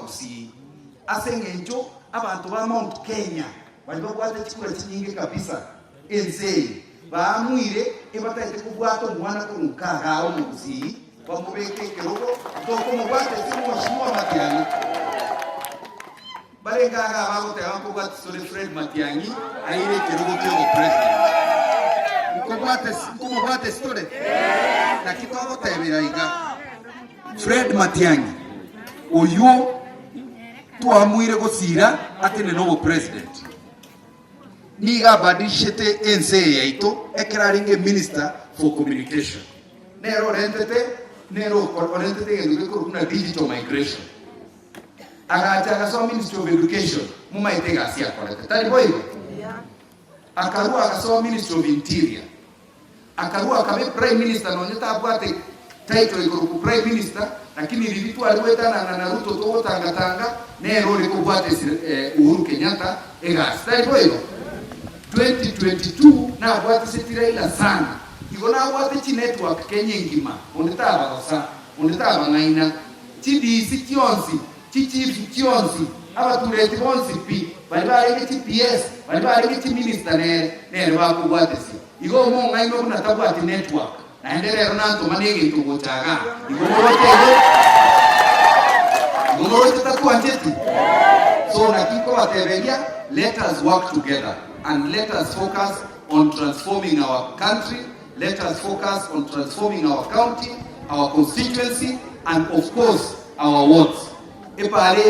Abagusii ase eng'encho abanto ba Mount Kenya baria babwate chikura chinyinge kabisa ense eye baamuire ebatagete kobwata omwana korwa nka igaa Omogusii bamobeke ekerogo tokomobwata ase Mweshimiwa Matiang'i. Barenge igaa bagoteba nkobwate sore Fred Matiang'i aire ekerogo ki'obopresident. Nkobwate nkomobwate sitore? Naki togotebera iga? Fred Matiang'i oywo twamuire gosira atenene obopresident. Nigo abadilishete ense eye yaito ekero arenge minister for communication. Nere orentete nere orentete egento gekorokwa buna digital migration. Agacha agasoa Ministry of Education, momaete egasi akorete, tari boigo? Akarua agasoa Ministry of Interior, akarua akaba Prime Minister nonye tabwate title ekorokwa Prime Minister, lakini riria tware goetanana na Ruto togotangatanga, nere ore kobwata Uhuru Kenyatta egasi, tari boigo? 2022 nabwatiseti Raila sana, igo nabwate chinetwork Kenya engima, onde tabagosa, onde tabang'aina. Chidiisi chionsi, chichifu chionsi, abatureti bonsi pi, baria barenge chiPS, baria barenge chiminista nere, nere bakobwatesia. Igo omong'ainwa buna tabwati network, naende rero nantoma negento gocha igaa. Igo moroche igo? Igo moroche tatwancheti? So naki nkobateberia, let us work together and let us focus on transforming our country. Let us focus on transforming our county, our constituency and of course our wards. Epaara eye.